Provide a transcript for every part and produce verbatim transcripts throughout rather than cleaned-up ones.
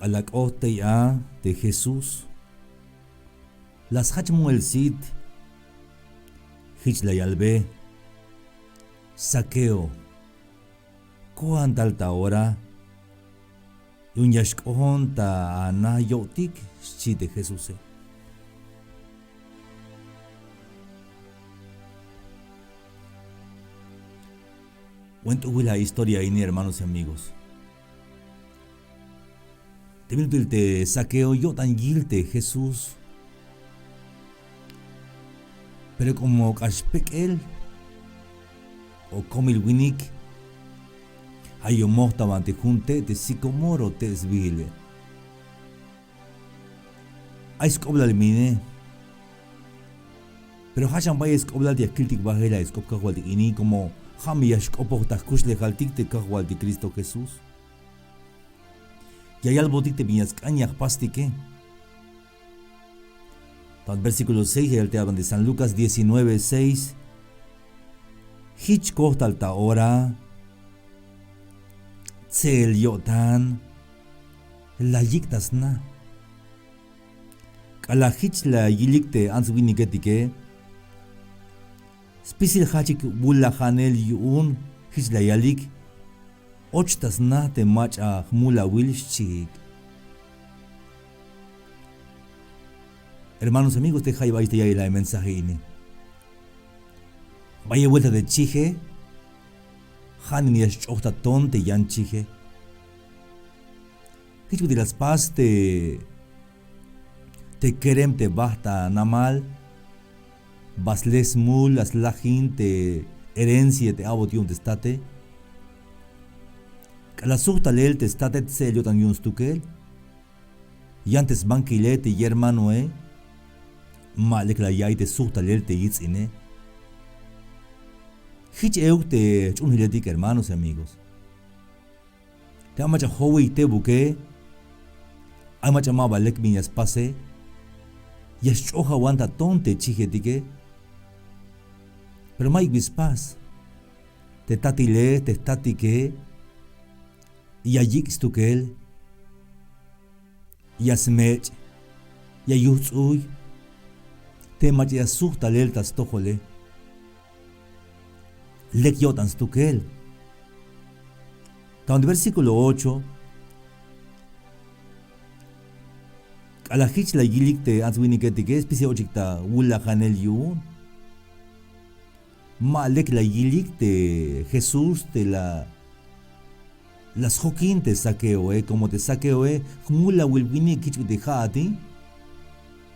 K'alal k'ot tey a te Jesús, la sjach moel sit, jich la yalbe: Zaqueo, koan tal ta ora, yu'un ya xk'ojon ta ana yo'tik, xchi te Jesuse. Buen t'ujbil a historia ini, hermanos y amigos. Te bin ut'il te Zaqueo yo'tan yil te Jesús. Pero como k'ax pek'el o komil winik, ja' yu'un moj ta banti jun te' te sicomoro te' sbiile. Ay sk'oblal mine. Pero ja' xan bayel sk'oblal te ya kiltik bajel a sk'op Kajwaltik ini, como ja' me ya xk'opoj ta jkuxlejaltik te Kajwaltik Cristo Jesús. Ya yalbotik te bin ya sk'an ya jpastike. Ta versículo seis ya yal te a banti San Lucas diecinueve seis: Jich kojtal ta ora, tse'el yo'tan la yik' ta sna. K'alal jich la yilik te ants winiketike, spisil jajchik wulajanel yu'un jich la yalik: Och ta sna te mach'a jmulawil, xchiik. Hermanos, amigos, te jayeb ay te ya'iyel a mensaje ini. Bayel vuelta te chije, ja'nix ya xch'oj ta ton te yan chije. Jich bit'il la spas te, te kerem te bajt ta namal, ba sle smul, la slajin te herencia te a'bot yu'un te state. K'alal sujt talel te state, tse'el yo'tan yu'un stukel. Yan te sbankile te yermanoe, ma lek la ya'iy te sujt talel te yits'ine. Jich euk te jch'uunjiletik, hermanos y amigos. Te ay mach'a jowiy tebuke, ay mach'a ma ba lek bin ya spase, ya xch'ojawan ta ton te chijetike. Pero mayuk bi spas. Te tatile, te jtatike, ya yik' stukel, ya smech', ya yujts'uy te mach'a ya sujt talel ta stojole. Lek yo'tan stukel. Ta versículo ocho: K'alal jich la yilik te ants winiketike, spisil ochik ta wulajanel yu'un. Ma lek la yilik te Jesús te la, la sjokin te Zaqueoe, como te Zaqueoe jmulawil winik jich bit'il ja'ati,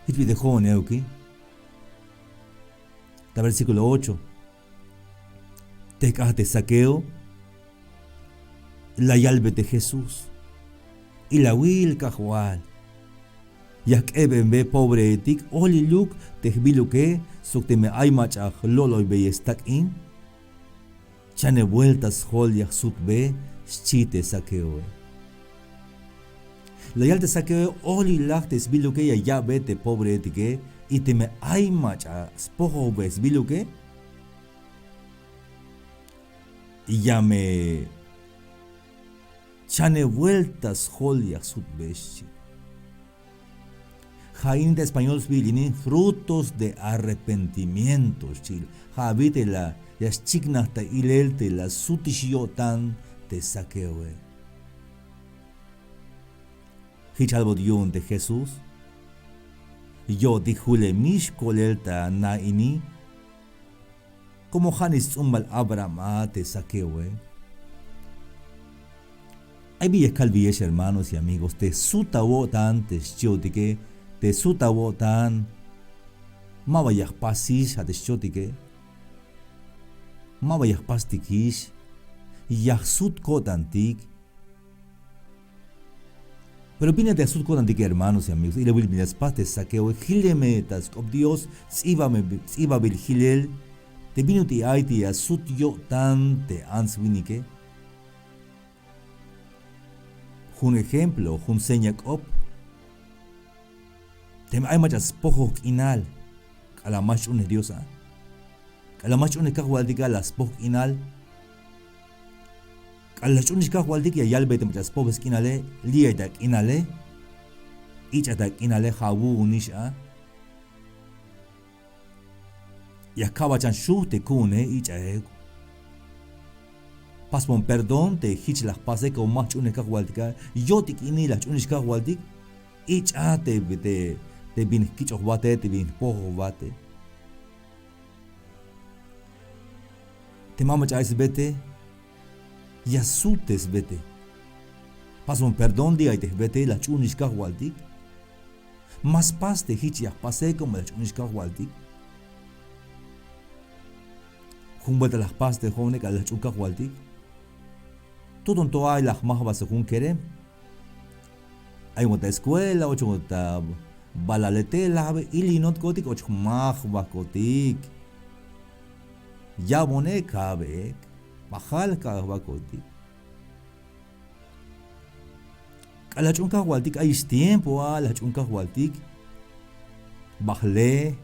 jich bit'il jo'on euki. Ta versículo ocho: Te jk'ajat te Zaqueo la yalbe te Jesús: Ilawil, Kajwal, ya jk'ebenbe pobreetik, oliluk te jbiluke, sok teme ay mach'a jlo'loybeyex stak'in, chaneb vuelta sjol ya jsutbe, xchi te Zaqueoe. La yal te Zaqueoe: Olilaj te sbiluke ya ya'be te pobreetike, y teme ay mach'a spojojbe sbiluke, ya me chaneb vuelta sjol ya jsutbe, xchi. Ja' ini ta español sbiil ini frutos de arrepentimiento, xchi. Ja' abi te la ya xchiknaj ta ilel te la sutix yo'tan te Zaqueoe. Jich albot yu'un te Jesús: Yo'tik julemix kolel ta na ini, como ja'nix sts'umbal Abraham a te Zaqueoe. Ay bi ya kalbeyex, hermanos y amigos, te sut awo'tan te xchiotike, te sut awo'tan maba ya jpasix a te xchiotike, maba ya jpastikix, ya jsut ko'tantik. Pero bin a te asut ko'tantik, hermanos y amigos, ilawil bin la spas te Zaqueoe: Jileme ta sk'op Dios, ts'ibabil jilel te bin ut'il ay te ya sut yo'tan te ants winike. Jun ejemplo, jun seña k'op. Teme ay mach'a spojoj k'inal, k'alal ma xch'uunej Dios a, k'alal ma xch'uunej Kajwaltik a, la spoj k'inal. K'alal la sch'uunix Kajwaltik ya yalbey te mach'a spojbe sk'inale, li'ay ta k'inale, ich'a ta k'inale, ja' wu'unix a. Ya kabachan xuj te ku'une, ich'a euk. Pasbon perdón te jich la jpase, como ma jch'uunej Kajwaltik a. Yo'tik ini la jch'uunix Kajwaltik, ich'a te, te, te bin jkich'oj jbate, te bin jpojoj jbate. Te ma mach'a ay sbete, ya sut te sbete. Pasbon perdón, li'ay te jbete, la jch'uunix Kajwaltik. Ma spas te jich ya jpase, como la jch'uunix Kajwaltik. Jun buelta la jpas te jo'one k'alal la jch'uun Kajwaltik. Tuton to ay la jmaj jba sok jun kerem. Ay jun ta escuela, och jun ta balale te, la jbe ilinotkotik, och jmaj jbakotik. Yabone, kabe ek, bajal ka jbakotik. K'alal la jch'uun Kajwaltik, ayix tiempo a la jch'uun Kajwaltik. Bajle.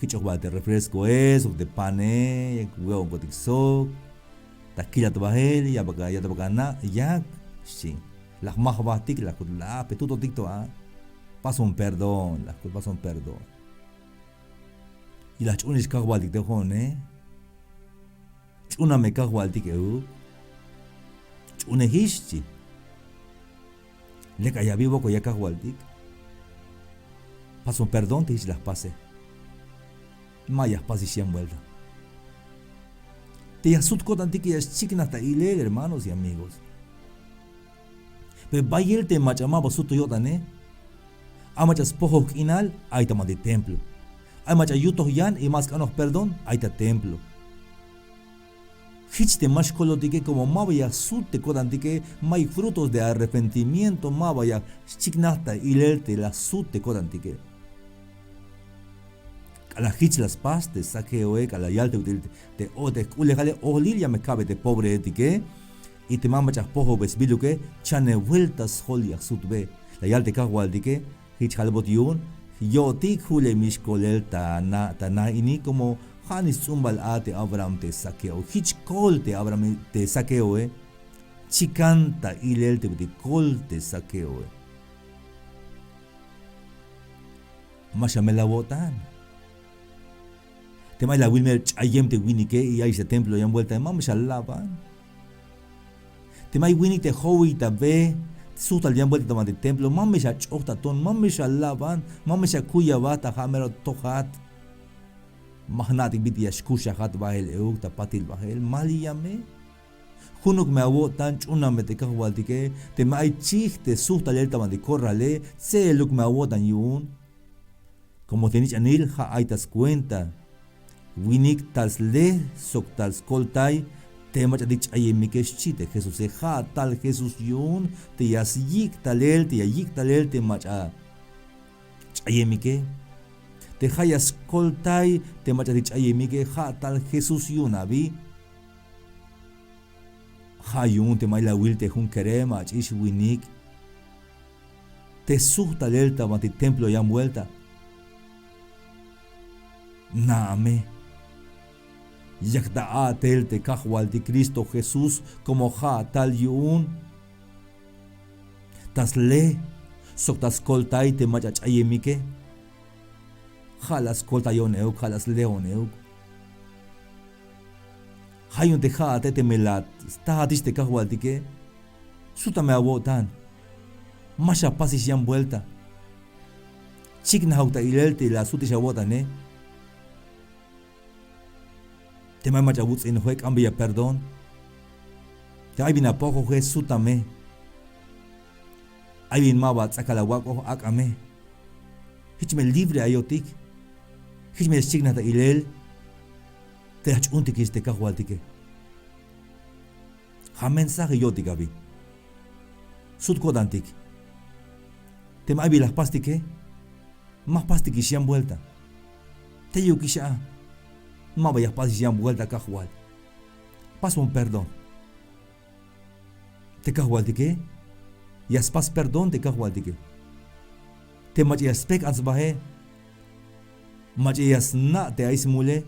Jkich'oj jba te refrescoe sok te pane, ya we'onkotik sok. Ta kilat bael, ya baka, ya ta baka na', yak, xchi. La jmaj jbatik, la jkut, la, pe tutotik to a. Pasbon perdón, la jkut, pasbon perdón. Y la jch'uunix Kajwaltik te jo'one. Jch'uuna me Kajwaltik euk. Jch'uunejix, xchi. Lek ay abi, wokol ya Kajwaltik. Pasbon perdón te jich la jpase. Ma ya jpasix yan buelta. Te ya sut ko'tantike ya xchiknaj ta ilel, hermanos y amigos. Pero bayel te mach'a maba sut yo'tane. Ay mach'a spojoj k'inal, ay ta banti templo. Ay mach'a yutoj yan y ma sk'anoj perdón, ay ta templo. Jich te ma xkolotike, como maba ya sut te ko'tantike, ma ay frutos de arrepentimiento, maba ya xchiknaj ta ilel te la sut te ko'tantike. K'alal jich la spas te Zaqueoe, k'alal yal te ut'il te, te o te jk'ulejale, ojlil ya me kabe te pobreetike. Y te ma mach'a jpojojbe sbiluke, chane vuelta sjol ya jsutbe. La yal te Kajwaltike, jich jalbot yu'un, yo'tik julem ix kolel ta na, ta na ini, como ja'nix sts'umbal a te Abraham te Zaqueo. Jich kol te Abraham te Zaqueoe, chikan ta ilel te bit'il kol te Zaqueoe. Ma xamel awo'tan. Teme ay la awil mero ch'ayem te winike y ayix ta templo yan vuelta, ma me xalaban. Teme ay winik te jowiy ta be, sujtal yan vuelta ta banti templo, ma me xach'oj ta ton, ma me xalaban, ma me xakuy aba ta ja' mero tojat. Ma jna'tik bit'il ya xkuxajat bael euk ta patil bael, ma liya me. Junuk me awo'tan, ch'una me te Kajwaltike, teme ay chij te sujtalel ta banti corrale, tse'eluk me awo'tan yu'un. Como te nich'anil ja' ay ta scuenta winik tal sle sok tal skoltay te mach'atik ch'ayemike, xchi te Jesuse. Ja' tal Jesús yu'un te ya syik' talel, te ya yik' talel te mach'a ch'ayemike. Te ja' ya skoltay te mach'atik ch'ayemike, ja' tal Jesús yu'un abi. Ja' yu'un teme ay la awil te jun kerem ach'ix winik te sujtalel ta banti templo yan vuelta, na'a me. Yak ta a'tel te Kajwaltik Cristo Jesús como ja' tal yu'un. Ta sle sok ta skoltay te mach'a ch'ayemike. Ja' la skoltayon euk, ja' la sleon euk. Ja' yu'un te ja'ate teme la stajatix te Kajwaltike, suta me awo'tan. Ma xapasix yan vuelta. Chiknajuk ta ilel te la sutix awo'tane. Teme ay mach'a awuts'inoje, k'ambeya perdón. Teme ay bin apojoje, suta me. Ay bin maba ts'akal awak'oj, ak'a me. Jich me libre ayotik. Jich me ya xchiknaj ta ilel te la jch'uuntikix te Kajwaltike. Ja' mensaje yo'tik abi. Sut ko'tantik. Teme ay bin la jpastike, ma jpastikix yan vuelta. Teyukix a. Maba ya jpasix yan vuelta, Kajwal. Pasbon perdón. Te Kajwaltike ya spas perdón te Kajwaltike. Te mach'a ya spejk'an sbae, mach'a ya sna' te ay smule,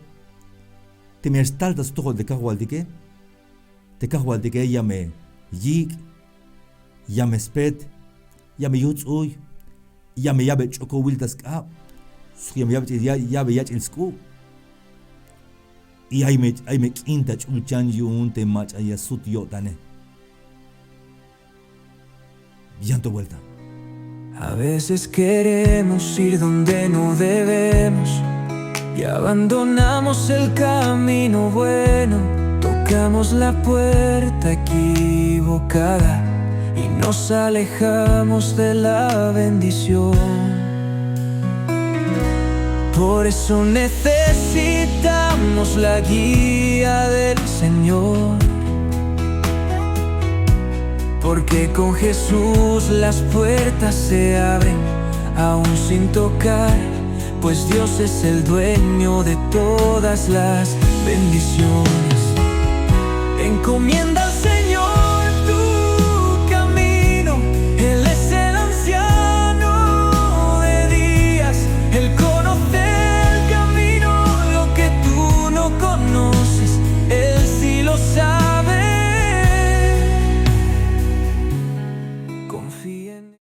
teme ya xtal ta stojol te Kajwaltike, te kajwaltike ya me yik', ya me spet, ya me yuj ts'uy, ya me ya'be ch'okowil ta sk'ab sok ya me ya'be ch'il ya- ya'be yach'il sk'u'. Y ay me ay me k'in ta ch'ulchan yu'un te mach'a ya sut yo'tane. Yan to vuelta. A veces queremos ir donde no debemos y abandonamos el camino bueno. Tocamos la puerta equivocada y nos alejamos de la bendición. Por eso necesitamos la guía del Señor, porque con Jesús las puertas se abren, aún sin tocar, pues Dios es el dueño de todas las bendiciones. Encomienda al